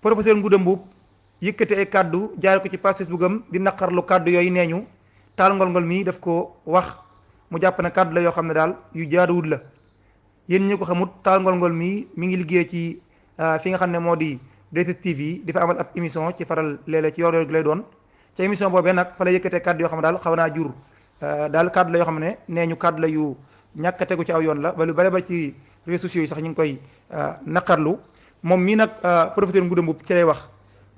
professeur Ngouda Mboup yëkkati ay kàddu jaare ko ci page Facebook am di naqarlu kàddu yooyu nee ñu Talla Ngol mii daf ko wax mu jàpp ne kàddu la yoo xam ne daal yu jaaduwut la. yéen ñi ko xamut Talla Ngol mii mi ngi liggéey ci fi nga xam ne moo di 2STV yi di fa amal ab émission ci faral léeg-léeg ci yor gi lay doon ca émission boobee nag fa la yëkkatee kàddu yoo xam ne daal xaw naa jur daal kàddu la yoo xam ne nee ñu kàddu la yu ñàkk a tegu ci aw yoon la ba lu bare ba ci réseaux sociaux yi sax ñu ngi koy naqarlu moom mii nag professeur Ngouda Mboup ci lay wax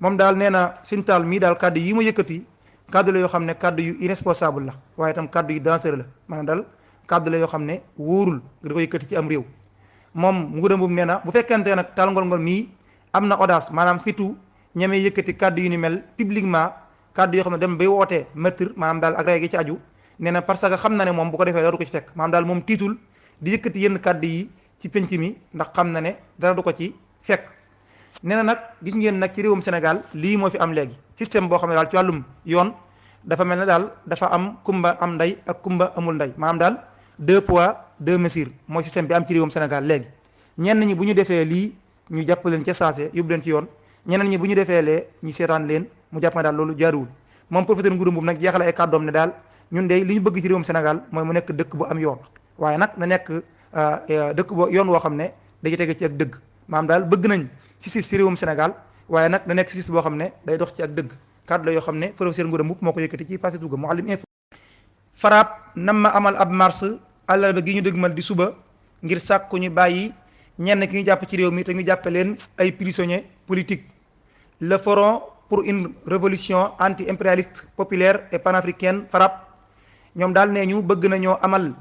moom daal nee na Sëñ Tall mii daal kàddu yi ma yëkkati kàddu la yoo xam ne kàddu yu irresponsable la waaye itam kàddu yu dangereux la maanaam daal kàddu la yoo xam ne wóorul nga di ko yëkkati ci am réew moom Ngouda Mboup nee na bu fekkente nag Talla Ngol mii am na audace maanaam fitu ñemee yëkkati kàddu yu ni mel publiquement kàddu yoo xam ne dem bay wootee meurtre maanaam daal ak rey gi ci aju nee na parce que xam na ne moom bu ko defee dara du ko ci fekk maanaam daal moom tiitul di yëkkati yenn kàddu yi ci penc mi ndax xam na ne dara du ko ci fekk. nee na nag gis ngeen nag ci réewum Sénégal lii moo fi am léegi système boo xam ne daal ci wàllum yoon dafa mel ne daal dafa am kumba am ndey ak kumba amul ndey maanaam daal 2 poids 2 mesures mooy système bi am ci réewum Sénégal léegi ñenn ñi bu ñu defee lii ñu jàpp leen ca saase yóbbu leen ci yoon ñeneen ñi bu ñu defee lee ñu seetaan leen mu jàpp ne daal loolu jaaduwul moom professeur Ngouda Mboup nag jeexale ay kàddoom ne daal ñun de li ñu bëgg ci réewum Sénégal mooy mu nekk dëkk bu am yoon waaye nag na nekk dëkk bu yoon woo xam ne day tege ci ak dëgg maanaam daal bëgg nañ justice ci réewum Sénégal waaye nag na nekk justice boo xam ne day dox ci ak dëgg kàddu la yoo xam ne professeur Ngouda Mboup moo ko yëkkati ci page Facebook Mouhalim Info. FRAPP nam ma amal ab marche àllarba gi ñu dëgmal di suba ngir sàkku ñu bàyyi ñenn ki ñu jàpp ci réew mi te ñu jàppe leen ay prisonniers politiques. Le Front pour une révolution anti-impérialiste populaire et panafricaine FRAPP ñoom daal nee ñu bëgg nañoo amal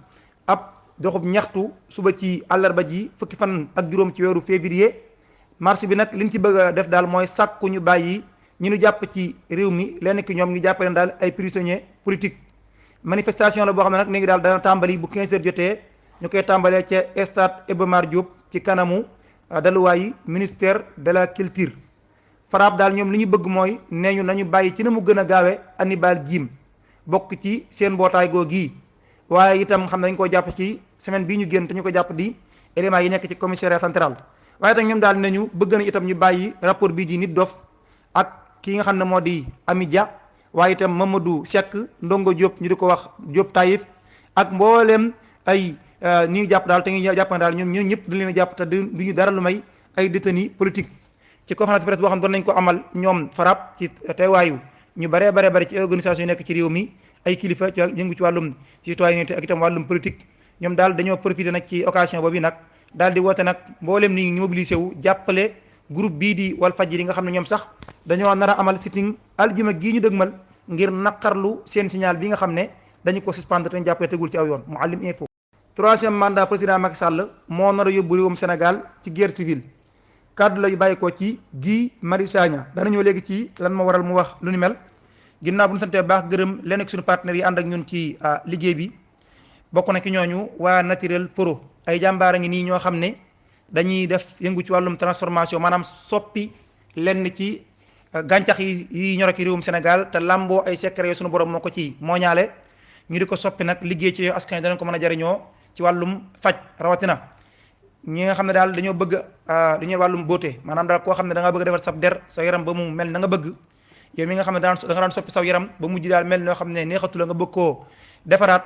ab doxub ñaxtu suba ci àllarba ji fukki fan ak juróom ci weeru février marche bi nag liñ ci bëgg a def daal mooy sàkku ñu bàyyi ñi ñu jàpp ci réew mi lenn ki ñoom ñu jàpp leen daal ay prisonniers politiques. manifestation la boo xam ne nag léegi daal dana tàmbali bu 15 heures jotee ñu koy tàmbalee ca stade Iba Mar Diop ci kanamu daluwaayi ministère de la culture. FRAPP daal ñoom li ñu bëgg mooy nee ñu nañu bàyyi ci na mu gën a gaawe Hannibal Djim bokk ci seen mbootaay googu waaye itam xam ne dañ ko jàpp ci semaine bii ñu génn te ñu ko jàpp di éléments yi nekk ci commissariat central waaye itam ñoom daal nañu bëgg nañ itam ñu bàyyi rapport bii di Nit Dof ak ki nga xam ne moo di Ami Dia waaye itam Mamadou Seck Ndongo Diop ñu di ko wax Diop Taïf ak mboolem ay ñi jàpp daal te ngi jàpp ne daal ñoom ñëpp dañ leen a jàpp te du ñu dara lu may ay détenus politique ci conférence de presse boo xam ne doon nañ ko amal ñoom FRAPP ci teewaayu ñu bare ci organisation yi nekk ci réew mi ay kilifa ci yëngu ci wàllum citoyenneté ak itam wàllum politique ñoom daal dañoo profité nag ci occasion boobu nag daal di woote nag mboolem ni ñu mobilisé wu jàppale groupe bii di Walfadjri nga xam ne ñoom sax dañoo nar a amal sitting aljuma gii ñu dëgmal ngir naqarlu seen signal bi nga xam ne dañu ko suspendre te ñu jàppale tegul ci aw yoon Mouhalim Info. troisième mandat président Macky Sall moo nar a yóbbu réewum Sénégal ci guerre civile kàddu la yu bàyyi ko ci Guy Marius Sagna dana ñëw léegi ci lan moo waral mu wax lu ni mel ginnaaw bu ñu santee baax gërëm lenn ak suñu partenaires yi ànd ak ñun ci liggéey bi bokk na ki ñooñu waa Naturel Pro ay jàmbaar a ngi nii ñoo xam ne dañuy def yëngu ci wàllum transformation maanaam soppi lenn ci gàncax yi ñor ak réewum Sénégal te lamboo ay secret yoo suñu borom moo ko ci mooñaale ñu di ko soppi nag liggéey ci askan wi danañ ko mën a jariñoo ci wàllum faj rawatina ñi nga xam ne daal dañoo bëgg dañuy wàllum beauté maanaam daal koo xam ne da nga bëgg defar sa der sa yaram ba mu mel na nga bëgg yow mi nga xam ne da nga daan soppi saw yaram ba mujj daal mel noo xam ne neexatu la nga bëgg koo defaraat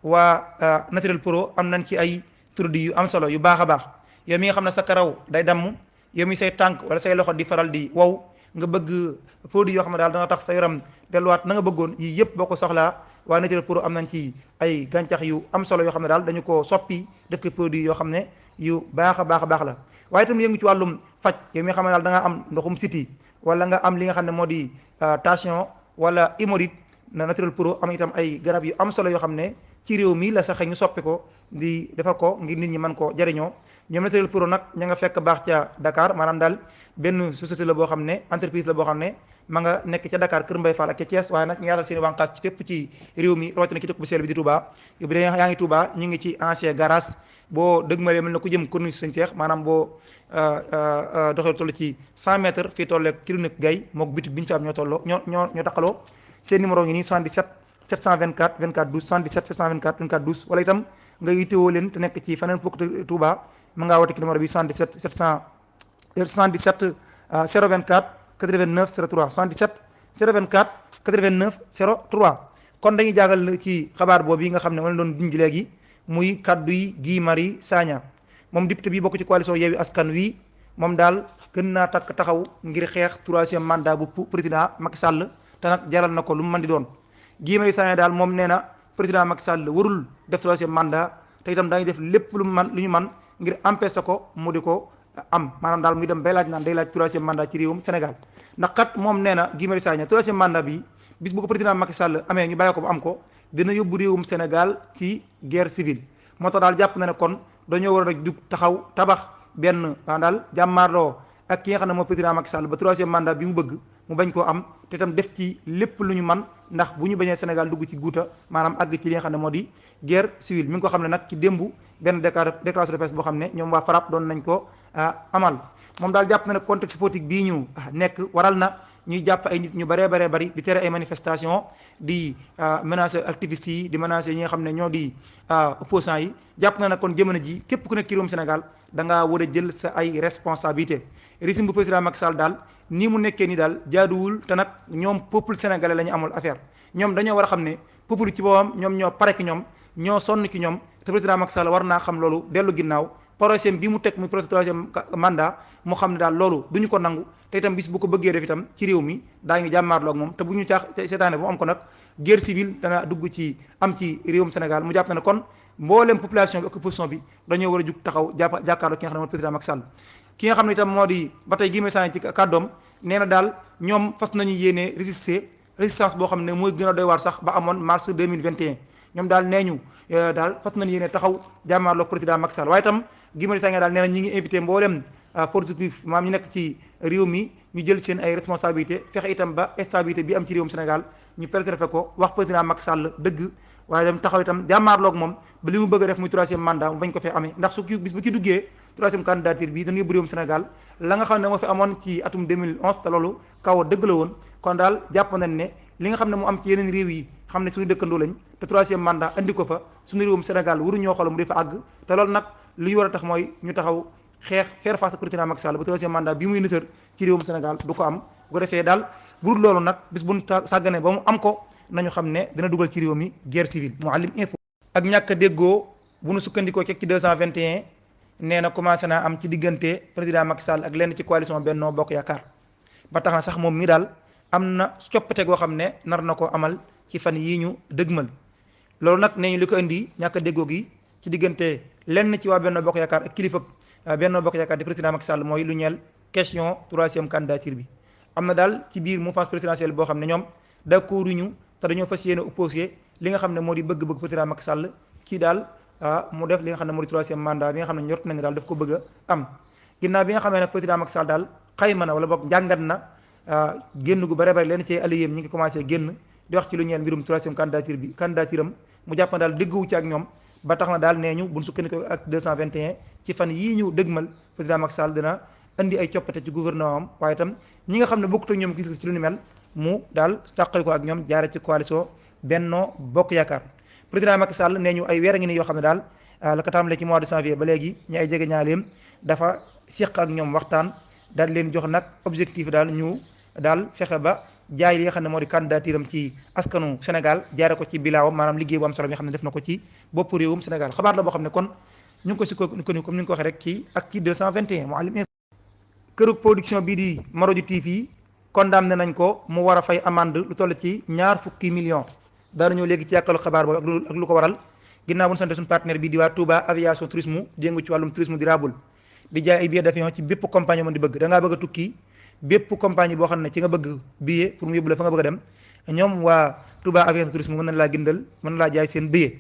waa Naturel Pro am nañ ci ay produits yu am solo yu baax a baax yow mi nga xam ne sa karaw day damm yow mi say tànk wala say loxo di faral di wow nga bëgg produit yoo xam ne daal dana tax sa yaram delluwaat na nga bëggoon yii yëpp boo ko soxlaa waa Naturel Pro am nañ ci ay gàncax yu am solo yoo xam ne daal dañu ko soppi def ko produit yoo xam ne yu baax a baax la waaye itam yëngu ci wàllum faj yow mi nga xam ne daal da nga am ndoxum siti wala nga am li nga xam ne moo di tension wala hémorroïde na Naturel Pro am itam ay garab yu am solo yoo xam ne ci réew mi la saxe ñu soppi ko di defar ko ngir nit ñi mën ko jariñoo ñoom Naturel Pro nag ña nga fekk baax ca Dakar maanaam daal benn société la boo xam ne entreprise la boo xam ne ma nga nekk ca Dakar Kër Mbaye Fall ak ca Thiès waaye nag ñu yaatal seen i wànqaas ci fépp ci réew mi rawatina ci dëkk bu sell bi di Touba yow bu dee yaa ngi Touba ñu ngi ci ancien garage boo dëgmalee mel na ku jëm corniche Sëñ Seex maanaam boo doxee toll ci 100 mètres fii tollee clinique Gaye mook bitik bi ñu fi am ñoo taqaloo seen numéro ngi nii 77 724 24 12 77 724 24 12 wala itam nga yittewoo leen te nekk ci faneen fukk Touba mën ngaa woote ki numéro bi 77 700 77 024 89 03 77 024 89 03. kon dañuy jàngal ci xabaar boobu yi nga xam ne ma doon junj léegi muy kaddu yi Guy Marius Sagna moom député bi bokk ci coalition Yewwi Askan Wi moom daal gën naa takk taxaw ngir xeex 3e mandat bu président Macky Sall te nag jaral na ko lu mu mën di doon. Guy Marius Sagna daal moom nee na président Macky Sall warul def 3e mandat te itam daañu def lépp lu ñu man ngir empêcher ko mu di ko am maanaam daal muy dem bay laaj naan day laaj 3e mandat ci réewum Sénégal ndax kat moom nee na Guy Marius Sagna 3e mandat bi bis bu ko président Macky Sall amee ñu bàyyi ko ba am ko dina yóbbu réewum Sénégal ci guerre civile moo tax daal jàpp na ne kon dañoo war a jug taxaw tabax benn daal jàmmaarloo ak ki nga xam ne moo président Macky Sall ba 3e mandat bi mu bëgg mu bañ koo am te itam def ci lépp lu ñu man ndax bu ñu bañee Sénégal dugg ci guuta maanaam àgg ci li nga xam ne moo di guerre civile mi ngi ko xam ne nag ci démb benn déclaration de presse boo xam ne ñoom waa FRAPP doon nañ ko amal moom daal jàpp na ne contexte politique bii ñu nekk waral na ñuy jàpp ay nit ñu baree bari di tere ay manifestation di menacer activistes yi di menacer ñi nga xam ne ñoo di opposants yi jàpp na ne kon jamono ji képp ku nekk ci réewum Sénégal da ngaa war a jël sa ay responsabilité régime bu président Macky Sall daal nii mu nekkee ni daal jaaduwul te nag ñoom peuple sénégalais la ñu amul affaire ñoom dañoo war a xam ne peuple ci boppam ñoom ñoo pare ki ñoom ñoo sonn ki ñoom te président Macky Sall war naa xam loolu dellu ginnaaw projet bi mu teg muy projet 3e mandat mu xam ne daal loolu du ñu ko nangu te itam bis bu ko bëggee def itam ci réew mi daa ngi jàmmaarloo ak moom te bu ñu seetaane bu mu am ko nag guerre civile dana dugg ci am ci réewum Sénégal mu jàpp na ne kon mboolem population bi ak opposition bi dañoo war a jug taxaw jàkkaarloo ki nga xam ne mooy président Macky Sall ki nga xam ne itam moo di ba tey Guy Marius Sagna ci kàddoom nee na daal ñoom fas nañu yéene résistance boo xam ne mooy gën a doy waar sax ba amoon mars 2021 ñoom daal nee ñu daal fas nañu yéene taxaw jàmmaarloo président Macky Sall waaye itam Guy Marius Sagna daal nee na ñi ngi invité mboolem force vive maam ñu nekk ci réew mi ñu jël seen ay responsabilité fexe itam ba stabilité bi am ci réewum Sénégal ñu préserver ko wax président Macky Sall dëgg waaye dem taxaw itam jàmmaarloog moom ba li mu bëgg a def muy 3e mandat mu bañ ko fee amee ndax su bis bu ki duggee 3e candidature bi dañu yóbbu réewum Sénégal la nga xam ne moo fi amoon ci atum 2011 te loolu kaw a dëgg la woon kon daal jàpp nañ ne li nga xam ne mu am ci yeneen réew yi xam ne suñu dëkkandoo lañ te 3e mandat andi ko fa suñu réewum Sénégal waru ñoo xool mu defa àgg te loolu nag li war a tax mooy ñu taxaw xeex faire face ak président Macky Sall ba 3e mandat bi muy nëtër ci réewum Sénégal du ko am bu ko defee daal bu dul loolu nag bis bu ñu sàggane ba mu am ko nañu xam ne dina dugal ci réew mi guerre civile. Mouhalim Info. ak ñàkk a déggoo bu nu sukkandikoo ci 221 nee na commencé naa am ci diggante président Macky Sall ak lenn ci coalition Benno Bokk Yaakaar ba tax na sax moom mi daal am na coppite goo xam ne nar na ko amal ci fan yii ñu dëgmal loolu nag nee ñu li ko indi ñàkk a déggoo gi ci diggante lenn ci waa Benno Bokk Yaakaar ak kilifa Benno Bokk Yaakaar di président Macky Sall mooy lu ñeel question 3e candidature bi am na daal ci biir mouvance présidentielle boo xam ne ñoom d'accorduñu te dañoo fas yéene opposé li nga xam ne moo di bëgg-bëgg président Macky Sall ci daal mu def li nga xam ne moo di 3e mandat bi nga xam ne ñort nañu daal daf ko bëgg a am ginnaaw bi nga xamee nag président Macky Sall daal xayma na wala boog njàngat na génn gu bare leen ci alliés ñi ngi commencé génn di wax ci lu ñeel mbirum 3e candidature am mu jàpp na daal dégguwu ci ak ñoom ba tax na daal nee ñu buñ sukkandikoo ak 221 ci fan yii ñu dëgmal président Macky Sall dina indi ay coppite ci gouvernement am waaye itam ñi nga xam ne bokkut ak ñoom gis ci lu ni mel mu daal tàqali ko ak ñoom jaare ci coalition Benno Bokk Yaakaar président Macky Sall nee ñu ay weer a ngi nii yoo xam ne daal la ko tàmbalee ci mois de janvier ba léegi ñi ay jege ñaaleem dafa seq ak ñoom waxtaan daal leen jox nag objectif daal ñu daal fexe ba jaay li nga xam ne moo di candidature am ci askanu Sénégal jaare ko ci bilaawam maanaam liggéey bu am solo bi nga xam ne def na ko ci bopp réewum Sénégal xabaar la boo xam ne kon ñu ngi ko sukkandiku comme ni nga ko waxee rek ci ak ci 221 Mouhalim. kërug production bii di Marodi TV condamné nañ ko mu war a fay amende lu toll ci 20 millions daana ñëw léegi ci yàkkalu xabaar boobu ak lu ko waral ginnaaw bu ñu sant suñu partenaire bii di waa Touba aviation tourisme di yëngu ci wàllum tourisme durable di jaay ay billets d'avion ci bépp compagnie mën di bëgg da ngaa bëgg a tukki bépp compagnie boo xam ne ci nga bëgg billet pour mu yóbbu la fa nga bëgg a dem ñoom waa Touba aviation tourisme mën na laa gindal mën na laa jaay seen billet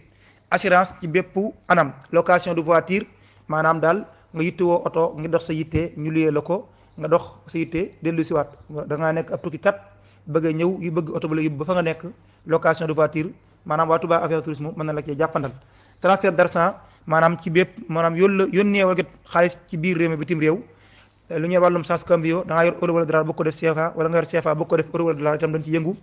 assurance ci bépp anam location de voiture maanaam daal nga yittewoo oto nga dox sa yitte ñu luyee la ko nga dox sa yitte dellu si waat da ngaa nekk ab tukki kat bëgg a ñëw yu bëgg oto ba la yóbbu ba fa nga nekk location de voiture maanaam waa Touba aviation tourisme mën na la cee jàppandal transfert d'argent maanaam ci bépp maanaam yónnee wala xaalis ci biir réew mi bitim réew lu ñuy wàllum change cambio da ngaa yor euro wala dollar boo ko def CFA wala nga yor CFA boo ko def euro wala dollar itam dañ ci yëngu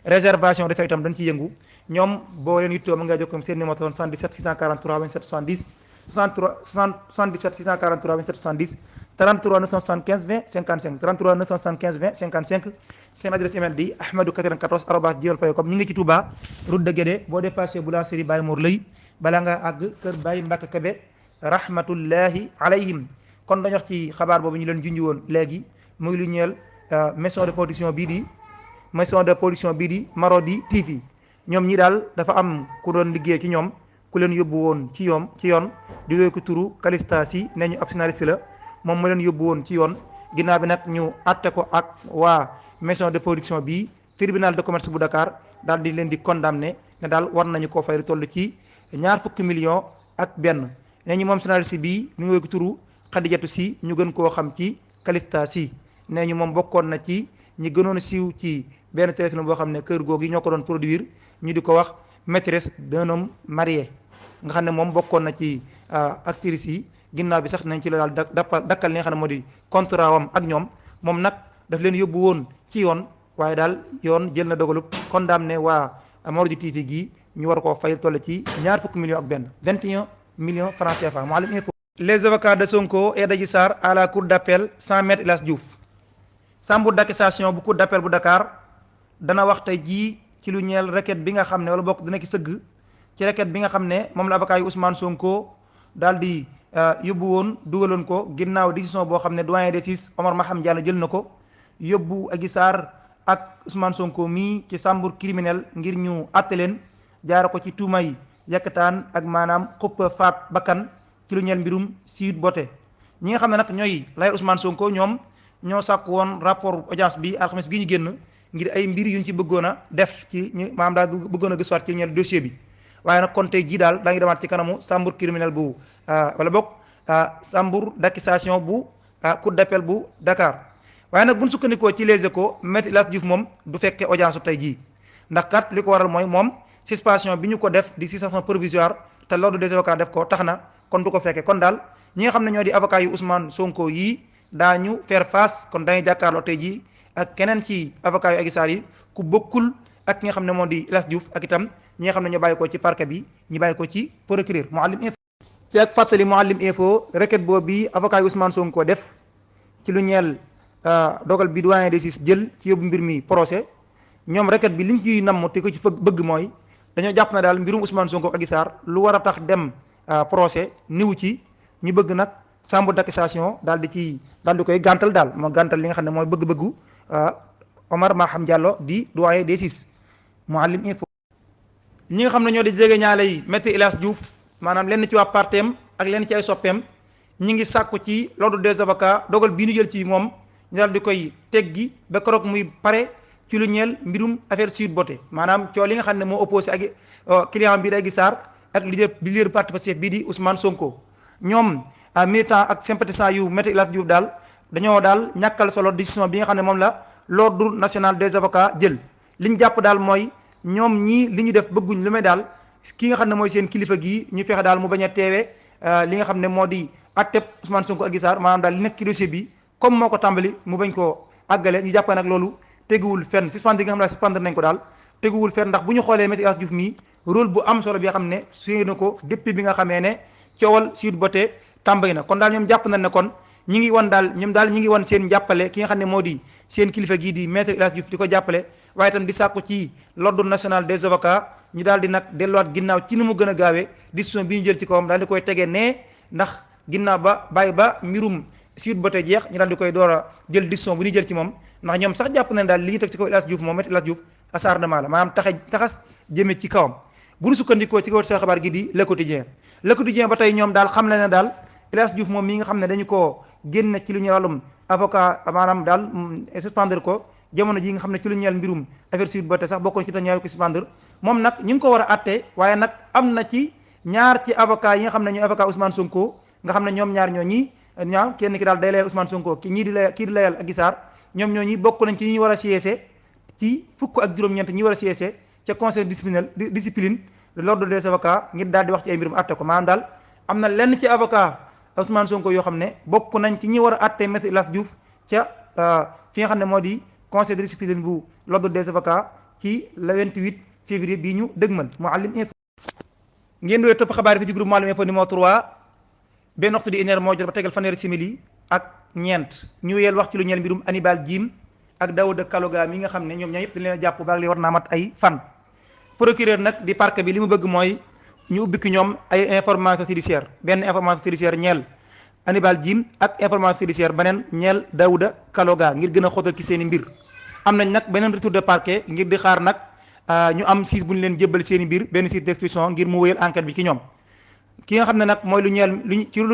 réservation dafay itam dañ ci yëngu ñoom boo leen yittoo mën ngaa jokkoo seen numéro 77 643 27 70 77 643 27 70 33 975 20 55 33 975 20 55 seen adresse email di ahmadou94@gmail.com. ñu ngi ci Touba route de Guédé boo dépassé boulangerie Baye Mor Lay bala nga àgg kër Baye Mbacke Kebe rahmatullahi alayhim. kon dañu wax ci xabaar boobu ñu leen junj woon léegi muy lu ñeel maison de production bii di Marodi TV. ñoom ñi daal dafa am ku doon liggéey ci ñoom ku leen yóbbu woon ci yoon di wéy ko turu Calista Sy ne ñu ab scénariste la moom mu leen yóbbu woon ci yoon. ginnaaw bi nag ñu àtte ko ak waa maison de production bii tribunal de commerce bu Dakar daal di leen di condamné ne daal war nañu koo fay toll ci 20 millions ak benn. ne ñu moom scénariste bii mi ngi wéy ko turu Khadijatou Sy ñu gën koo xam ci Calista Sy. nee ñu moom bokkoon na ci ñi gënoon siiw ci benn téléfilm boo xam ne kër googu ñoo ko doon produire ñu di ko wax maîtresse d'un homme marié nga xam ne moom bokkoon na ci actrices yi. ginnaaw bi sax nañ ci la daal dakkal li nga xam ne moo di contrat wam ak ñoom moom nag daf leen yóbbu woon ci yoon waaye daal yoon jël na dogalub condamné waa Marodi TV gi ñu war koo fay toll ci 20 millions ak benn 21 millions francs CFA. Mouhalim Info. Les avocats de Sonko et d'Adji Sarr à la cour d'appel sans Maître El Hadji Diouf. chambre d'accusation bu cour d'appel bu Dakar dana wax tey jii ci lu ñeel requête bi nga xam ne wala bokk dina ki sëgg ci requête bi nga xam ne moom la avocat yu Ousmane Sonko daal di yóbbu woon dugaloon ko ginnaaw décision boo xam ne doyen des juges Omar Maham Diallo jël na ko yóbbu Adji Sarr ak Ousmane Sonko mii ci chambre criminelle ngir ñu àtte leen jaara ko ci tuumay yàkkataan ak maanaam xuppa faat bakkan ci lu ñeel mbirum Sweet Beauté. ñi nga xam ne nag ñooy lay Ousmane Sonko ñoom ñoo sàkk woon rapport audience bi alxames bii ñu génn ngir ay mbir yuñ ci bëggoon a def ci ñu maanaam daal bëggoon a gëstuwaat ci lu ñeel dossier bi. waaye nag kon tey jii daal daa ngi demaat ci kanamu chambre criminelle bu wala bokk chambre d'accusation bu cour d'appel bu Dakar. waaye nag buñ sukkandikoo ci Les Échos Maître El Hadji Diouf moom du fekkee audience tey jii ndax kat li ko waral mooy moom suspension bi ñu ko def di suspension provisoire te l'ordre des avocats def ko tax na kon du ko fekkee kon daal ñi nga xam ne ñoo di avocat yu Ousmane Sonko yii daañu faire face kon dañuy jàkkaarloo tey jii ak keneen ci avocat yu Adji Sarr yi ku bokkul ak ki nga xam ne moo di El Hadji Diouf ak itam ñi nga xam ne ñoo bàyyi ko ci parquet bi ñi bàyyi ko ci procureur. Mouhalim Info. ci ak fàttali Mouhalim Info requête boobu bi avocat yu Ousmane Sonko def ci lu ñeel dogal bi doyen des juges jël ci yóbbu mbir mi procès ñoom requête bi liñ ciy namm te ko ci bëgg mooy dañoo jàpp na daal mbirum Ousmane Sonko ak Adji Sarr lu war a tax dem procès niwu ci ñu bëgg nag chambre d'accusation daal di koy gàntal daal moo gàntal li nga xam ne mooy bëgg-bëggu Omar Maham Diallo di doyen des juges. Mouhalim Info. ñi nga xam ne ñoo di jege ñaale yi Maître El Hadji Diouf maanaam lenn ci waa parteem ak lenn ci ay soppeem ñi ngi sàkku ci l'ordre des avocats dogal bii ñu jël ci moom ñu daal di koy teggi ba keroog muy pare ci lu ñeel mbirum affaire Sweet Beauté maanaam coow li nga xam ne moo opposé ak client bii di Adji Sarr ak leader parti Pastef bii di Ousmane Sonko. ñoom militant ak sympathisant yu Maître El Hadji Diouf daal dañoo daal ñàkkal solo décision bi nga xam ne moom la l'ordre national des avocats jël li ñu jàpp daal mooy ñoom ñii li ñu def bëgguñ lu may daal ki nga xam ne mooy seen kilifa gii ñu fexe daal mu bañ a teewe li nga xam ne moo di atteb Ousmane Sonko Adji Sarr maanaam daal li nekk ci dossier bi comme moo ko tàmbali mu bañ koo àggale ñu jàpp nag loolu teguwul fenn suspendre yi nga xam ne suspendre nañ ko daal teguwul fenn ndax bu ñu xoolee Maître El Hadji Diouf mii rôle bu am solo bi nga xam ne suyee na ko depuis bi nga xamee ne coowal Sweet Beauté tàmbali na kon daal ñoom jàpp nañ ne kon ñi ngi wan seen jàppale ki nga xam ne moo di seen kilifa gii di Maître El Hadji Diouf di ko jàppale waaye itam di sàkku ci l'ordre national des avocats ñu daal di nag delluwaat ginnaaw ci ni mu gën a gaawee décision bi ñu jël ci kawam daal di koy tegee nee ndax ginnaaw ba bàyyi ba mbirum Sweet Beauté jeex ñu daal di koy door a jël décision bu ñu jël ci moom ndax ñoom sax jàpp nañ daal li ñu teg ci kaw El Hadji Diouf moom Maître El Hadji Diouf acharnement la maanaam taxas jëme ci kawam bu ñu sukkandikoo ci kaw sa xabaar gi di Le Quotidien ba tey ñoom daal xam na ne daal El Hadji Diouf moom mi nga xam ne dañu koo génn ci lu ñu wàllum avocat maanaam daal suspendre ko jamono ji nga xam ne ci lu ñeel mbirum affaire Sweet Beauté sax bokkoon ci te ñaari ko suspendre moom nag ñu ngi ko war a àtte waaye nag am na ci ñaar ci avocat yi nga xam ne ñooy avocat Ousmane Sonko nga xam ne ñoom ñaar ñoo ñi ñaar kenn ki daal day layal Ousmane Sonko kii di layal Adji Sarr ñoom ñoo ñi bokk nañ ci ñi war a siéger ci fukk ak juróom-ñeent ñi war a siéger ca conseil discipline de l'ordre des avocats ngir daal di wax ci ay mbirum àtte ko maanaam daal am na lenn ci avocat Ousmane Sonko yoo xam ne bokk nañ ci ñi war a àtte Maître El Hadji Diouf ca fi nga xam ne moo di conseil de discipline bu l'ordre des avocats ci le 28 février bii ñu dëgmal. Mouhalim Info. ngeen doon topp xabaar bi ci groupe Mouhalim Info numéro 3 benn waxtu di une heure moo jot ba tegal fanweeri simili ak ñeent ñu wéyal wax ci lu ñeel mbirum Hannibal Djim ak Daouda Kaloga mi nga xam ne ñoom ñoo yëpp dañ leen a jàpp baag li war naa mat ay fan. procureur nag di parquet bi li mu bëgg mooy ñu ubbi ki ñoom ay information judiciaire, benn information judiciaire ñeel Hannibal Djim ak information judiciaire beneen ñeel Daouda Kaloga ngir gën a xóotal ci seen i mbir. am nañ nag beneen retour de parquet ngir di xaar nag ñu am siis bu ñu leen jébbal seen i mbir benn siis d'instruction ngir mu wéyal enquête bi ci ñoom. ki nga xam ne nag mooy lu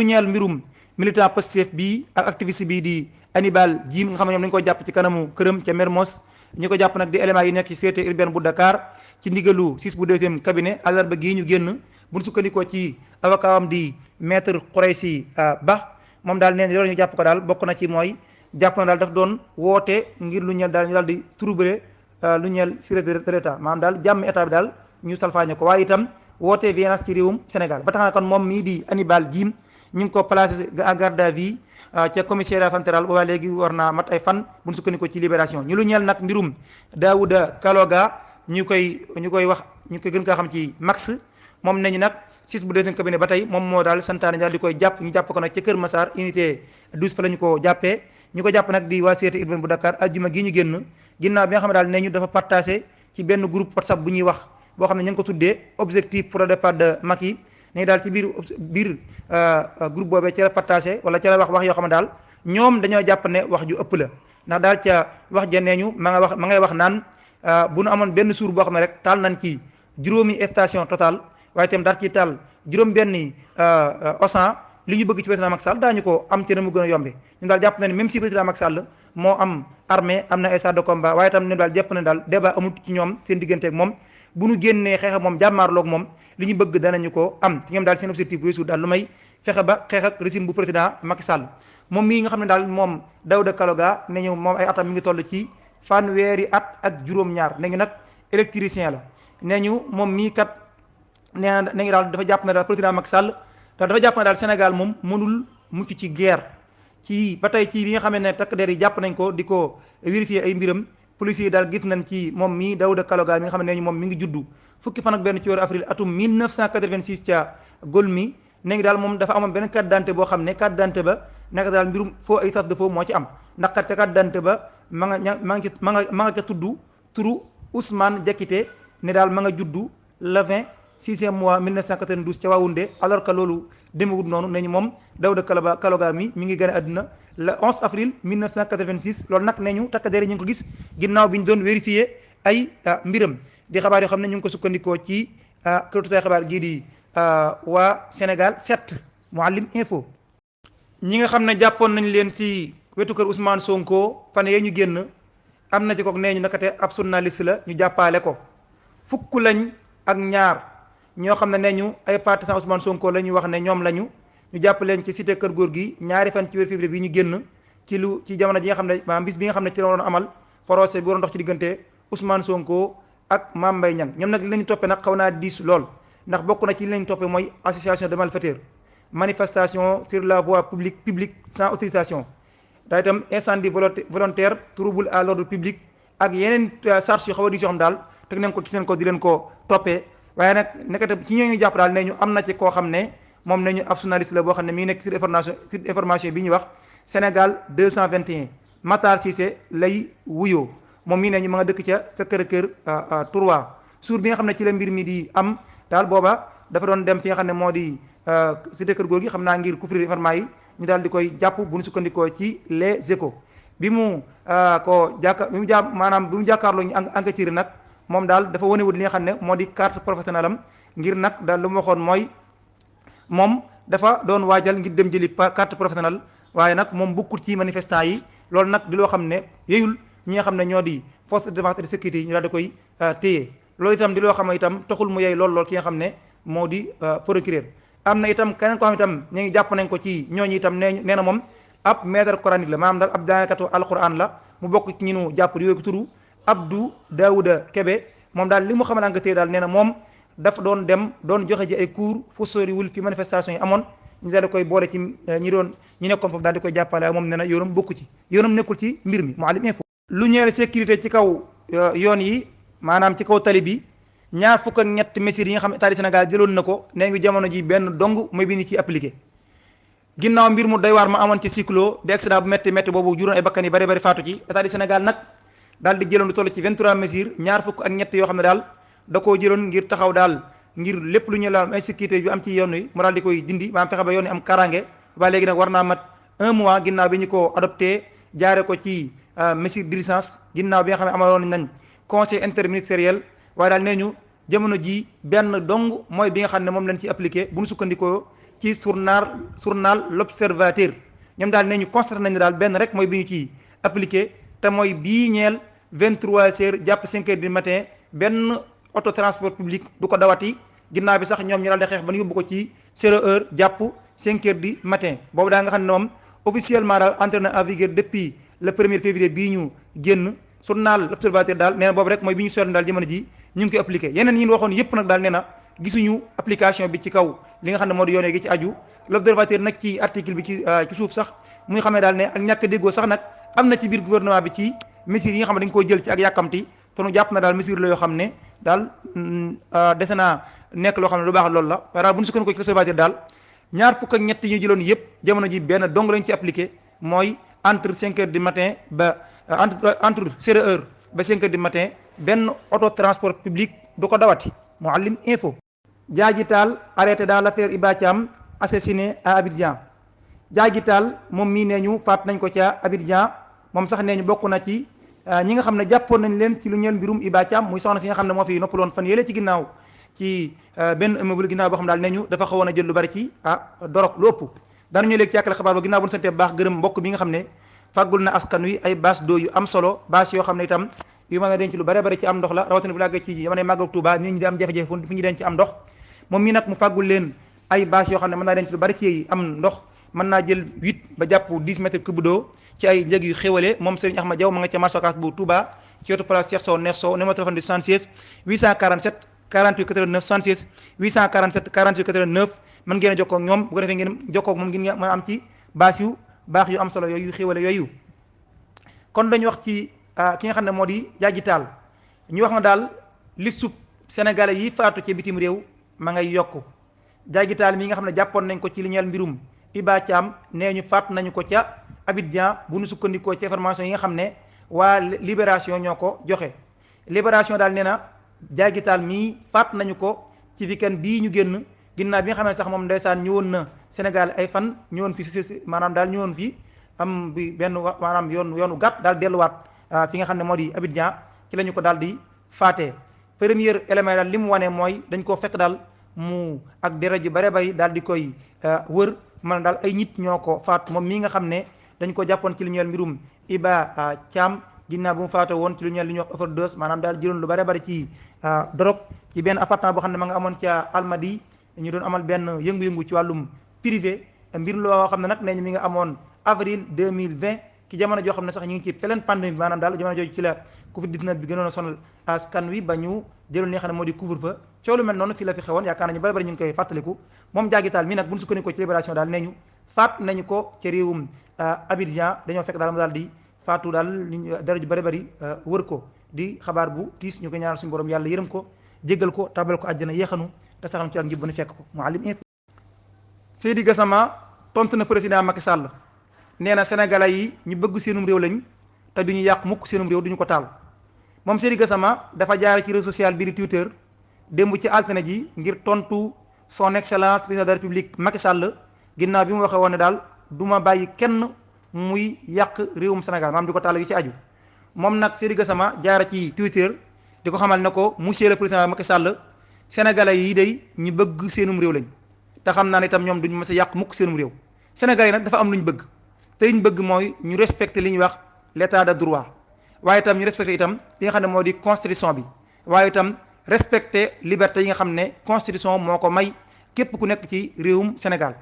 ñeel mbirum militant Pastef bii ak activiste bii di Hannibal Djim nga xam ne ñoom dañu ko jàpp ci kanamu këram ca Mermoz. ñi ko jàpp nag di éléments yi nekk ci sûreté urbaine bu Dakar ci ndigalu sis bu deuxième cabinet àllarba gii ñu génn bu ñu sukkandikoo ci avocat am di maître Khoureychi Ba moom daal nee na loolu ñu jàpp ko daal bokk na ci mooy jàpp na daal daf doon woote ngir lu ñeel daal ñu daal di troubler lu ñeel sûreté de l'État maanaam daal jàmm état bi daal ñu salfaañe ko waaye itam woote violence ci réewum Sénégal ba tax na kon moom mii di Hannibal Djim ñu ngi ko placé en garde à vue ca commissariat central boobaa léegi war naa mat ay fan bu ñu sukkandikoo ci libération ñu lu ñeel nag mbirum Daouda Kaloga ñu koy wax ñu koy gën kaa xam ci Max moom nañu nag sis bu deuxième cabinet ba tey moom moo daal santaane daal di koy jàpp ñu jàpp ko nag ca Kër Massar unité 12 fa la ñu ko jàppee ñu ko jàpp nag di waa sûreté urbaine bu Dakar ajjuma gi ñu génn ginnaaw bi nga xam ne daal ne ñu dafa partagé ci benn groupe WhatsApp bu ñuy wax boo xam ne ñu ngi ko tuddee objectif pour le départ de Macky ne daal ci biir groupe boobee ca la partagé wala ca la wax yoo xam ne daal ñoom dañoo jàpp ne wax ju ëpp la ndax daal ca wax ja nee ñu ma ngay wax naan bu nu amoon benn suur boo xam ne rek taal nañ ci juróomi station Total waaye itam daal ci taal juróom benni Auchan li ñu bëgg ci président Macky Sall daañu ko am ci na mu gën a yombe ñu daal jàpp na ne même si président Macky Sall moo am armée am na ay chars de combat waaye itam ne daal jàpp na daal débat amul ci ñoom seen diggante ak moom bu nu génnee xeex ak moom jàmmaarloog moom li ñu bëgg danañu ko am ci ñoom daal seen objectif bu weesu daal lu may fexe ba xeex ak régime bu président Macky Sall moom mii nga xam ne daal moom Daouda Kaloga ne ñu moom ay atam mi ngi toll ci fanweeri at ak juróom-ñaar ne ñu nag électricien la ne ñu moom mii kat nee na ñu daal dafa jàpp ne daal président Macky Sall dafa jàpp ne daal Sénégal moom mënul mucc ci guerre ci ba tey ci li nga xam ne takk der yi jàpp nañ ko di ko vérifier ay mbiram police yi daal gis nañ ci moom mii Daouda Kaloga mi nga xam ne moom mi ngi juddu fukki fan ak benn ci weeru avril atum 1986 ca Golmi ne ngi daal moom dafa amoon benn carte d'identité boo xam ne carte d'identité ba nekk daal mbirum faux ay trace de faux moo ci am ndax kat carte d'identité ba ma nga ca tudd turu Ousmane Diakité ne daal ma nga juddu le 26e mois 1992 ca Waoundé alors que loolu demewut noonu ne ñu moom Daouda Kaloga mi ngi gën a àdduna le 11 avril 1986 loolu nag ne ñu takk der ñu ngi ko gis ginnaaw bi ñu doon vérifier ay mbiram di xabaar yoo xam ne ñu ngi ko sukkandikoo ci kërutu say xabaar gii di waa Sénégal 7 Mouhalim Info. ñi nga xam ne jàppoon nañ leen ci wetu kër Ousmane Sonko fan yee ñu génn am na ci kook nee ñu nakate ab journaliste la ñu jàppaale ko fukk lañ ak ñaar ñoo xam ne nee ñu ay partisans Ousmane Sonko la ñu wax ne ñoom lañu ñu jàpp leen ci cité kër góor gi ñaari fan ci weeru février bi ñu génn ci jamono ji nga xam ne maanaam bis bi nga xam ne ci la waroon amal procès bi waroon dox ci diggante Ousmane Sonko ak Mame Mbaye Niang ñoom nag li lañu toppee nag xaw naa diis lool ndax bokk na ci li lañu toppee mooy association de malfaiteurs manifestation sur la voie publique sans autorisation daa itam incendie volontaire trouble à l'ordre public ak yeneen charges yu xaw a diis yoo xam daal teg nañ ko ci seen ko di leen ko toppee waaye nag nekkate ci ñooñu jàpp daal ne ñu am na ci koo xam ne moom ne ñu ab journaliste la boo xam ne mi ngi nekk sur information bi ñuy wax Sénégal 221 Matar Cissé lay wuyoo moom mii ne ñu ma nga dëkk ca sa kër Touroua suur bi nga xam ne ci la mbir mi di am daal booba dafa doon dem fi nga xam ne moo di cité kër góor gi xam naa ngir couvrir information yi ñu daal di koy jàpp bu ñu sukkandikoo ci Les Échos bi mu jàkkaarloo ñu enquêteur nag moom daal dafa wane wut li nga xam ne moo di carte professionnelle am ngir nag daal lu mu waxoon mooy moom dafa doon waajal ngir dem jëli carte professionnelle waaye nag moom bokkut ci manifestant yi loolu nag di loo xam ne yeyul ñi nga xam ne ñoo di force de défense et de sécurité yi ñu daal di koy téye loolu itam di loo xam ne itam taxul mu yey lool ki nga xam ne moo di procureur am na itam keneen koo xam itam ñu ngi jàpp nañ ko ci ñooñu itam nee na moom ab maître coranique la maanaam daal ab jàngkatu alquran la mu bokk ci ñi nu jàpp di wéeku turu Abdou Daouda Kébé moom daal li mu xamal enquêteur daal nee na moom dafa doon joxe ji ay cours fu soriwul fi manifestation yi amoon ñu daal di koy boole ci ñi nekkoon foofu daal di koy jàppale ak moom nee na yoonam bokku ci yoonam nekkul ci mbir mi Mouhalim Info. lu ñeel sécurité ci kaw yoon yi maanaam ci kaw tali bi ñaar fukk ak ñett mesures yi nga xam ne état du Sénégal jëloon na ko nee ngi jamono ji benn dong mooy bi ni ci appliqué ginnaaw mbir mu doy waar ma amoon ci cyclo bi accident bu métti métti boobu juróon ay bakkan yi bari bari faatu ci état du Sénégal nag daal di jëloon lu toll ci 23 mesures ñaar fukk ak ñett yoo xam ne daal da koo jëloon ngir taxaw daal ngir lépp lu ñu la insécurité bi am ci yoon wi mu daal di koy dindi maanaam fexe ba yoon wi am karange ba léegi nag war naa mat 1 mois ginnaaw bi ñu ko adopté jaare ko ci mesure d'urgence ginnaaw bi nga xam ne amaloon nañ conseil interministériel waaye daal nee ñu jamono ji benn dong mooy bi nga xam ne moom lañ ci appliqué bu ñu sukkandikoo ci journal l'Observateur ñoom daal nee ñu constaté nañ daal benn rek mooy bi ñu ci appliqué te mooy bii ñeel 23h jàpp 5h du matin benn auto transport public du ko dawati ginnaaw bi sax ñoom ñu daal di xeex ba ñu yóbbu ko ci 0h jàpp 5h du matin boobu daa nga xam ne moom officiellement daal entré na en vigueur depuis le 1er février bii ñu génn journal l'Observateur daal nee na boobu rek mooy bi ñu seetlu daal jamono ji ñu ngi koy appliqué yeneen yi ñu waxoon yépp nag daal nee na gisuñu application bi ci kaw li nga xam ne moo di yoonee gi ci aju l'Observateur nag ci article bi ci suuf sax muy xamee daal ne ak ñàkk déggoo sax nag am na ci biir gouvernement bi ci mesures yi nga xam ne dañ koo jël ci ak yàkkamti te nu jàpp na daal mesure la yoo xam ne daal dese naa nekk loo xam ne lu baax loolu la waaye daal bu ñu sukkandikoo ci l'Observateur daal ñaar fukk ak ñett yi ñu jëloon yépp jamono ji benn dong lañ ci appliqué mooy entre 5h du matin ba entre 0h ba 5h du matin benn auto transport public du ko dawati Mouhalim Info. Diadji Tall arrêté dans l'affaire Iba Thiam assassiné à Abidjan Diadji Tall moom mii nee ñu faat nañ ko ca Abidjan moom sax nee ñu bokk na ci ñi nga xam ne jàppoon nañ leen ci lu ñeel mbirum Iba Thiam muy soxna si nga xam ne moo fi noppaloon fan yële ci ginnaaw ci benn immeuble ginnaaw boo xam daal nee ñu dafa xawoon a jël lu bari ci dorog lu ëpp daanu ñu léegi ci yàkkale xabaar ba ginnaaw bu ñu santee baax gërëm mbokk bi nga xam ne fàggul na askan wi ay bâche d'eau yu am solo bâche yoo xam ne itam yu mën a denc lu bare bari ci am ndox la rawatina bu làggee ci jamono màggal Touba nit ñi di am jafe-jafe fu ñu denc am ndox moom mii nag mu fàggul leen ay bâche yoo xam ne mën naa denc lu bari ci am ndox mën naa jël 8 ba jàpp 10 mètres cube d'eau ci ay njëg yu xéwale moom Serigne Ahmad Diaw ma nga ca marché Ocass bu Touba ci wetu place Cheikh Sow neex Sow numéro téléphone du 76 847 48 89 76 847 48 89 mën ngeen a jokkoo ak ñoom bu ko defee ngeen jokkoo ak moom ngeen mën a am ci bâche yu baax yu am solo yooyu xéwale yooyu kon dañu wax ci ki nga xam ne moo di Diadji Tall ñu wax na daal liste sénégalais yi faatu ci bitim réew ma ngay yokku Diadji Tall mi nga xam ne jàppoon nañ ko ci li ñeel mbirum Iba Thiam nee ñu faat nañu ko ca Abidjan bu ñu sukkandikoo ci information yi nga xam ne waa Libération ñoo ko joxe Libération daal nee na Diadji Tall mii faat nañu ko ci weekend bii ñu génn ginnaaw bi nga xam ne sax moom ndeysaan ñëwoon na Sénégal ay fan ñëwoon fi si maanaam daal ñëwoon fi am bi benn maanaam yoonu gàtt daal delluwaat fi nga xam ne moo di Abidjan ci la ñu ko daal di faatee premier élément daal li mu wane mooy dañ koo fekk daal mu ak deret ji bare bari daal di koy wër man daal ay nit ñoo ko faat moom mii nga xam ne dañ ko jàppoon ci lu ñeel mbirum Iba Thiam ginnaaw bu mu faate woon ci lu ñeel li ñuy wax overdose maanaam daal jëloon lu bare bari ci drogue ci benn appartement boo xam ne ma nga amoon ca Almadi ñu doon amal benn yëngu-yëngu ci wàllum privé mbir loo xam ne nag nee ñu mi nga amoon avril 2020 ci jamono joo xam ne sax ñu ngi ci pleine pandémie bi maanaam daal jamono jooju ci la Covid 19 bi gënoon a sonal askan wi ba ñu jëloon li nga xam ne moo di couvre-feu coow lu mel noonu fii la fi xewoon yaakaar nañu bari bari ñu ngi koy fàttaliku moom Diadji Tall mii nag bu ñu sukkandikoo ci Libération daal nee ñu faat nañu ko ci réewum Abidjan dañoo fekk daal mu daal di faatu daal dara ju bari bari wër ko di xabaar bu tiis ñu ko ñaanal suñu borom yàlla yërëm ko jéggal ko tabal ko àjjana yéexanu te saxam ci ak njub ba ñu fekk ko Mouhalim Info. Seydi Gassama tontu na président Macky Sall nee na sénégalais yi ñu bëgg seenum réew lañ te duñu yàq mukk seenum réew duñu ko taal moom Seydi Gassama dafa jaare ci réseau social bi di Twitter démb ci altine ji ngir tontu son excellence président de la république Macky Sall ginnaaw bi mu waxee woon ne daal du ma bàyyi kenn muy yàq réewum Sénégal maanaam di ko taal yu ci aju moom nag Seydi Gassama jaare ci Twitter di ko xamal ne ko monsieur le président Macky Sall sénégalais yi day ñu bëgg seenum réew lañ te xam naa ne itam ñoom duñu mës a yàq mukk seenum réew sénégalais yi nag dafa am lu ñu bëgg te li ñu bëgg mooy ñu respecter li ñuy wax l'état de droit waaye itam ñu respecter itam li nga xam ne moo di constitution bi waaye itam respecter liberté yi nga xam ne constitution moo ko may képp ku nekk ci réewum Sénégal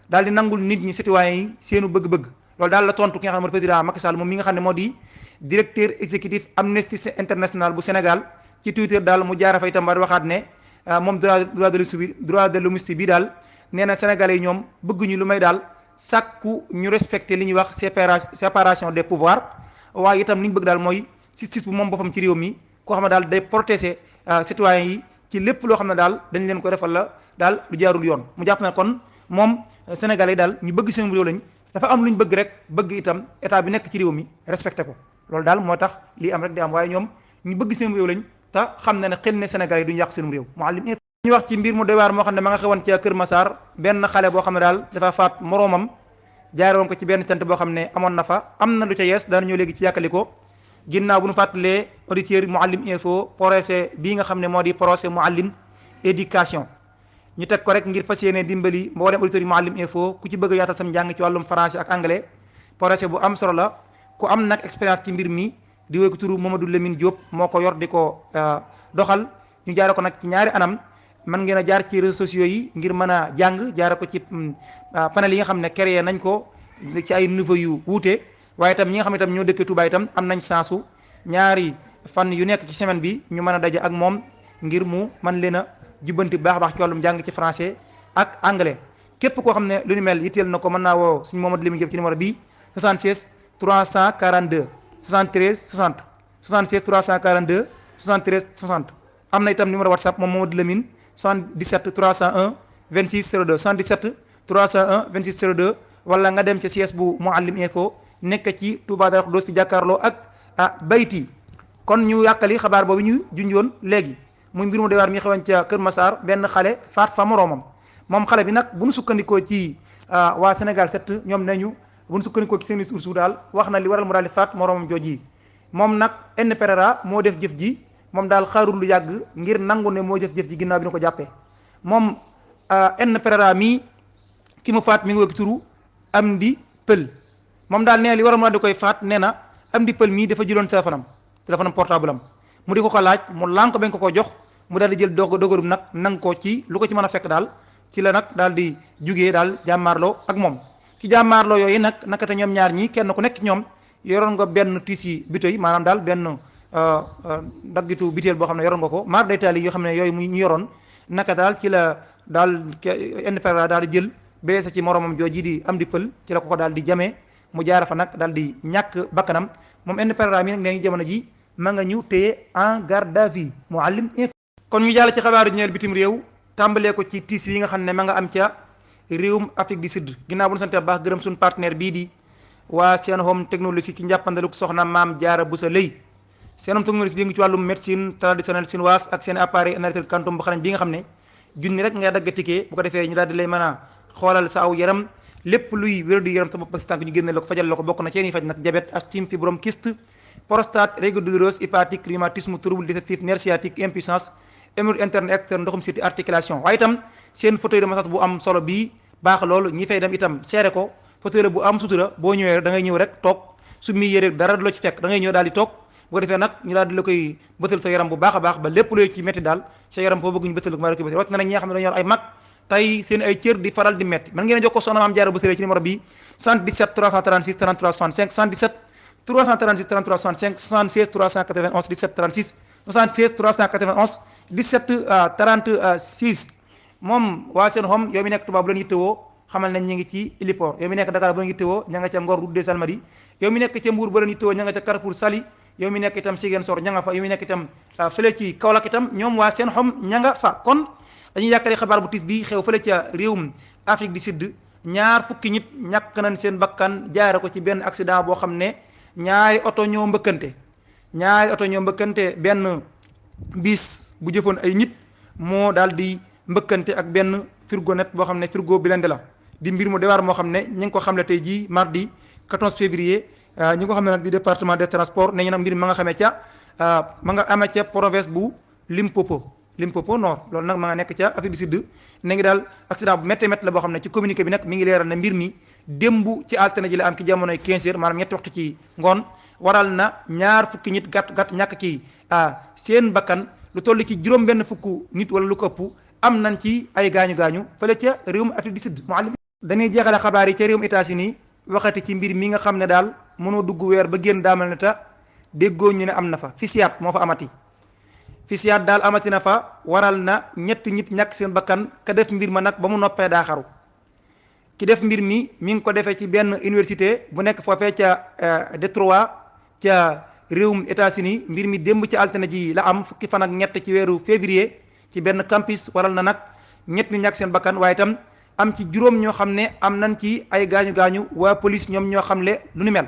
daal di nangul nit ñi citoyens yi seenu bëgg-bëgg loolu daal la tontu ki nga xam ne moo di président Macky Sall moom mi nga xam ne moo di directeur exécutif Amnesty International bu Sénégal ci Twitter daal mu jaara fa itam war waxaat ne moom droit de l'homme bi daal nee na sénégalais yi ñoom bëgguñu lu may daal sàkku ñu respecté li ñuy wax séparation des pouvoirs waaye itam li ñu bëgg daal mooy justice bu moom boppam ci réew mi koo xam ne daal day protéger citoyens yi ci lépp loo xam ne daal dañ leen ko defal la daal lu jaarul yoon mu jàpp ne kon moom Sénégalais yi daal ñu bëgg seen réew lañ dafa am lu ñu bëgg rek bëgg itam état bi nekk ci réew mi respecté ko loolu daal moo tax lii am rek di am waaye ñoom ñu bëgg seen réew lañ te xam na ne xel ne Sénégalais yi duñu yàq seen réew Mouhalim ñu wax ci mbir mu doy waar moo xam ne ma nga xewoon ca Kër Massar benn xale boo xam ne daal dafa faat moroomam jaaroon ko ci benn cant boo xam ne amoon na fa am na lu ca yees daana ñëw léegi ci yàkkali ko ginnaaw bu ñu fàttalee auditeur Mouhalim info procès bii nga xam ne moo di procès Mouhalim éducation ñu teg ko rek ngir fas yéene dimbali mboolem auditeurs yi Mouhalim info ku ci bëgg a yaatal sam njàng ci wàllum français ak anglais procès bu am solo la ku am nag expérience ci mbir mi di wéy ko turu Mamadou Lamine Diop moo ko yor di ko doxal ñu jaare ko nag ci ñaari anam man ngeen a jaar ci réseaux sociaux yi ngir mën a jàng jaare ko ci panel yi nga xam ne créé nañ ko ci ay niveau yu wuute waaye itam ñi nga xam ne itam ñoo dëkk Touba itam am nañ sansu ñaari fan yu nekk ci semaine bi ñu mën a daje ak moom ngir mu man leen a jubbanti bu baax a baax ci wàllum jàng ci français ak anglais képp koo xam ne lu ni mel yitteel na ko mën naa woo suñu Mamadou Lamine Diop ci numéro bi 76 342 73 60 76 342 73 60 am na itam numéro WhatsApp moom Mamadou Lamine 77 301 26 02 77 301 26 02 wala nga dem ca siège bu Mouhalim info nekk ci Touba Darou Khoudoss fi jàkkaarloo ak bayti kon ñu yàkkali xabaar boobu ñu junjoon léegi muy mbir mu doy waar mi xewoon ca Kër Massar benn xale faat fa moroomam moom xale bi nag bu nu sukkandikoo ci waa Sénégal 7 ñoom nañu bu nu sukkandikoo ci seen source daal wax na li waral mu daal di faat moroomam jooji moom nag NPRA moo def jëf ji moom daal xaarul lu yàgg ngir nangu ne moo jëf-jëf ji ginnaaw bi ñu ko jàppee moom NPRA mii ki mu faat mi ngi wëgg turu Amdi Pël moom daal nee li waral mu daal di koy faat nee na Amdi Pël mii dafa jëloon téléphone portable am mu di ko laaj mu lànk bañ ko jox mu daal di jël dogarum nag nang ko ci lu ko ci mën a fekk daal ci la nag daal di jugee daal jàmmaarloo ak moom ci jàmmaarloo yooyu nag naka te ñoom ñaar ñii kenn ku nekk ci ñoom yoroon nga benn tiisi butéy maanaam daal benn daggitu biteel boo xam ne yoroon nga ko maar day taali yoo xam ne yooyu mu ñu yoroon naka daal ci la daal NPRA daal di jël blessé ci moromam jooji di Amdi Pël ci la ko daal di jamee mu jaara fa nag daal di ñàkk bakkanam moom NPRA mi nag nee ngi jamono ji ma nga ñu téye en garde à vue Mouhalim info kon ñu jàll ci xabaaru ñeel bitim réew tàmbalee ko ci tiis yi nga xam ne ma nga am ca réewum Afrique du Sud ginnaaw bu ñu sante baax gërëm suñu partenaire bii di waa Senhome technologie ci njàppandaluk soxna Maam Jaara Busa Lëy Senhome technologie di ngi ci wàllum médecine traditionnelle chinoise ak seen appareil analytique quantum bu xarañ bi nga xam ne junni rek ngay dagg ticket bu ko defee ñu daal di lay mën a xoolal sa aw yaram lépp luy wér du yaram sa bopp ak si tànk ñu génne la ko fajal la ko bokk na ci yi faj nag diabète asthme fibrome kyste prostate règles douloureuses hépatique rhumatisme trouble digestif nerf sciatique impuissance hémorroïde interne externe ndoxum siti articulation waaye itam seen fauteuil de massage bu am solo bii baax loolu ñi fay dem itam seere ko fauteuil bu am sutura boo ñëwee da ngay ñëw rek toog su mi yére dara du la ci fekk da ngay ñëw daal di toog bu ko defee nag ñu daal di la koy bëtal sa yaram bu baax a baax ba lépp looy ci métti daal sa yaram foo bëgg ñu bëtal ko ma rek bëtal wat na nag ñi nga xam ne dañoo yor ay mag tey seen ay cër di faral di métti mën ngeen a jokkoo soxna Maam Jaara Busa Lëy ci numéro bi 77 336 33 65 77 336 33 65 76 391 17 36 76 391 17 36 moom waa Senhome yow mi nekk Touba bu leen yittewoo xamal nañ ñi ngi ci héliport yow mi nekk Dakar bu leen yittewoo ña nga ca Ngor route des Almadies yow mi nekk ca Mbour bu leen yittewoo ña nga ca Carrefour Saly yow mi nekk itam Ziguinchor ña nga fa yow mi nekk itam fële ci Kaolack itam ñoom waa Senhome ña nga fa kon dañuy yàkkari xabaar bu tiis bi xew fële ca réewum Afrique du Sud ñaar fukki nit ñàkk nañ seen bakkan jaare ko ci benn accident boo xam ne ñaari oto ñoo mbëkkante benn bis bu jëfoon ay nit moo daal di mbëkkante ak benn fourgonnette boo xam ne frigo blindé la di mbir mu dewaar moo xam ne ñi ngi ko xamle tey jii mardi 14 février ñi ngi ko xam ne nag di département des transports ne ñu nag mbir mi ma nga xamee ca ma nga amee ca province bu Limpopo Nord loolu nag ma nga nekk ca Afrique du Sud ne ngi daal accident bu métti la boo xam ne ci communiqué bi nag mi ngi leeral ne mbir mi démb ci altine ji la am ci jamonoy 15 heures maanaam ñetti waxtu ci ngoon waral na ñaar fukki nit gàtt ñàkk ci seen bakkan lu toll ci juróom benn fukk nit wala lu ko ëpp am nañ ci ay gaañu fële ca réewum Afrique du Sud Mouhalim dañuy jeexale xabaar yi ca réewum États-Unis waxati ci mbir mi nga xam ne daal mënoo dugg weer ba génn daamal ne ta déggoo ñu ne am na fa fisiyaat moo fa amati fisiyaat daal amati na fa waral na ñetti nit ñàkk seen bakkan ka def mbir ma nag ba mu noppee daa xaru ki def mbir mi ngi ko defee ci benn université bu nekk foofee ca Détroit ca réewum États-Unis mbir mi démb ci altine ji la am fukki fan ak ñett ci weeru février ci benn campus waral na nag ñett ñu ñàkk seen bakkan waaye itam am ci juróom ñoo xam ne am nañ ci ay gaañu-gaañu waa police ñoom ñoo xam le lu ni mel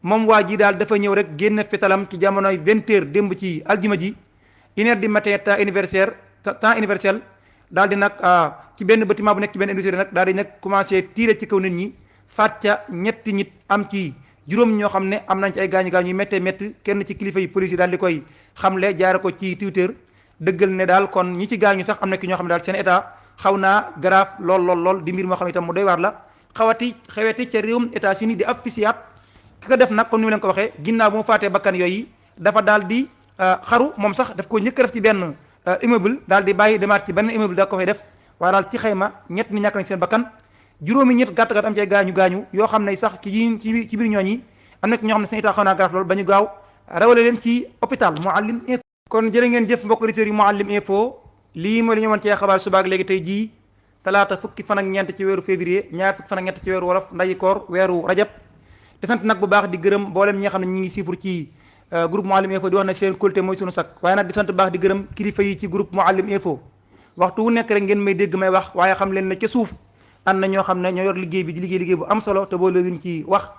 moom waa ji daal dafa ñëw rek génn fetalam ci jamonoy 20h démb ci aljuma ji 1h du matin temps universel daal di nag ci benn bâtiment bu nekk ci benn industrie nag daal di nag commencé tirer ci kaw nit ñi faat ca ñetti nit am ci juróom ñoo xam ne am nañ ci ay gaañu-gaañu yu méttee métti kenn ci kilifa yi police yi daal di koy xamle jaare ko ci Twitter dëggal ne daal kon ñi ci gaañu sax am na ki ñoo xam ne daal seen état xaw naa grave lool di mbir moo xam itam mu doy waar la xeweti ca réewum États-Unis di ab fisiyaat ki ko def nag comme ni ma leen ko waxee ginnaaw bu mu faatee bakkan yooyu dafa daal di xaru moom sax daf ko njëkk a def ci benn immeuble daal di bàyyi demaat ci benn immeuble da ko fay def waaye daal ci xayma ñett ñi ñàkk nañ seen bakkan juróomi ñett gàtt am ci ay gaañu yoo xam ne sax ci biir ñooñi am na ñoo xam ne seen état xaw naa grave lool ba ñu gaaw rawale leen ci hôpital Mouhalim Info. kon jërë ngeen jëf mbokk auditeurs yi Mouhalim Info lii mooy li ñu mën cee xabaar subaak léegi tey jii talaata fukki fan ak ñeent ci weeru février ñaar fukki fan ak ñett ci weeru wolof ndayi koor weeru rajab di sant nag bu baax di gërëm mboolem ñi nga xam ne ñu ngi siifur ci groupe Mouhalim Info di wax ne seen kóolute mooy sunu sakk waaye nag di sant bu baax di gërëm kilifa yi ci groupe Mouhalim Info waxtu wu nekk rek ngeen may dégg may wax waaye xam leen ne ca suuf am na ñoo xam ne ñoo yor liggéey bi di liggéey bu am solo te boo léegi ci wax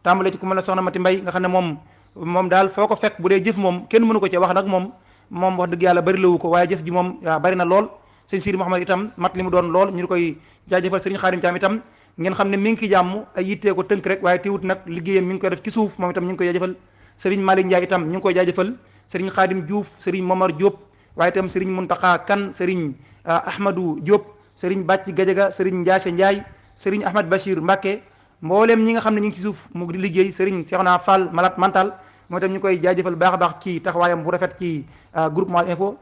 tàmbale ci ku mel ne soxna Mati Mbay nga xam ne moom daal foo ko fekk bu dee jëf moom kenn mënu ko ci wax nag moom wax dëgg yàlla bari lawu ko waaye jëf ji moom bari na lool sëñ Sidi Mouhamed itam mat li mu doon lool ñu koy jaajëfal sëriñ Xaadim Caam itam ngeen xam ne mi ngi ki jàmm ay yittee ko tënk rek waaye teewut nag liggéeyam mi ngi koy def ci suuf moom itam ñu ngi koy jaajëfal sëriñ Malick Ndiaye itam ñu ngi koy jaajëfal sëriñ Xaadim Diouf sëriñ Momar Diop waaye itam sëriñ Muntaxa Kan sëriñ Ahmadou Diop sëriñ Bàcci Gajaga sëriñ Ndiasse Ndiaye sëriñ Ahmad Bachir Mbacke mbooleem ñi nga xam ne ñu ngi ci suuf mu di liggéey sëriñ Cheikhouna Fall malade mental moo itam ñu koy jaajëfal baax a baax ci taxawaayam bu rafet ci groupe Mouhalim Info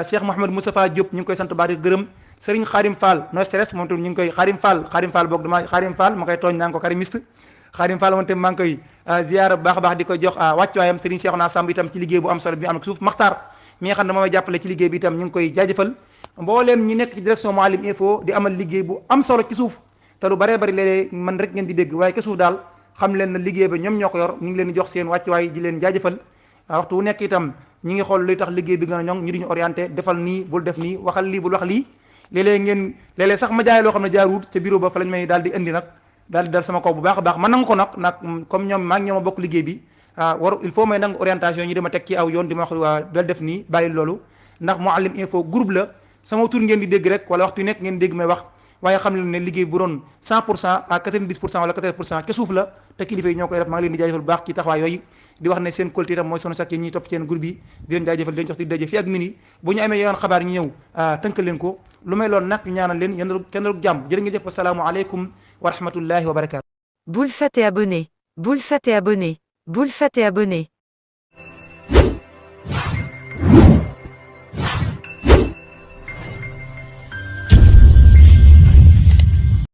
Cheikh Mouhamed Moustapha Diop ñu ngi koy sant baax di gërëm sëriñ Xaadim Fall no stress moom itam ñu ngi koy Xaadim Fall boog dama Xaadim Fall ma koy tooñ naan ko karimiste Xaadim Fall moom itam maa ngi koy ziar bu baax a baax di koy jox wàccuwaayam sëriñ Cheikhouna Samb itam ci liggéey bu am solo bi am na suuf Maxtaar mi nga xam ne moom may jàppale ci liggéey bi itam ñu ngi koy jaajëfal mbooleem ñi nekk ci direction Mouhalim Info di amal liggéey bu am solo ci suuf te lu baree bari léeg-léeg man rek ngeen di dégg waaye ke suuf daal xam leen na liggéey ba ñoom ñoo ko yor ñu ngi leen di jox seen wàccuwaay di leen jaajëfal waxtu wu nekk itam ñi ngi xool luy tax liggéey bi gën a ñoŋ ñu di ñu orienté defal nii bul def nii waxal lii bul wax lii léeg-léeg sax ma jaay loo xam ne jaaruwut ca bureau ba fa lañ may daal di indi nag daal di dal sama kaw bu baax a baax man nangu ko nag comme ñoom maa ngi ñoom a bokk liggéey bi il faut may nangu orientation ñi dama teg ci aw yoon di ma wax waa dal def nii bàyyi loolu ndax Mouhalim Info groupe la sama tur ngeen di dégg rek wala waxtu nekk ngeen dégg may wax waaye xam leen ne liggéey bu doon 100% à 90% wala 80% ke suuf la te kilifa yi ñoo koy def maa ngi leen di jaajëfal bu baax ci taxawaay yooyu di wax ne seen kóolute itam mooy sunu sakk yi ñuy topp ci seen groupe bi di leen jaajëfal di leen jox di daje fii ak mini bu ñu amee yoon xabaar ñu ñëw tënkal leen ko lu may loolu nag ñaanal leen yéen kenn rek jàmm jërë ngeen jëf wasalaamu aleykum wa rahmatullahi wa barakatu. Boule fat et abonné. Boule fat et abonné. Boule fat et abonné.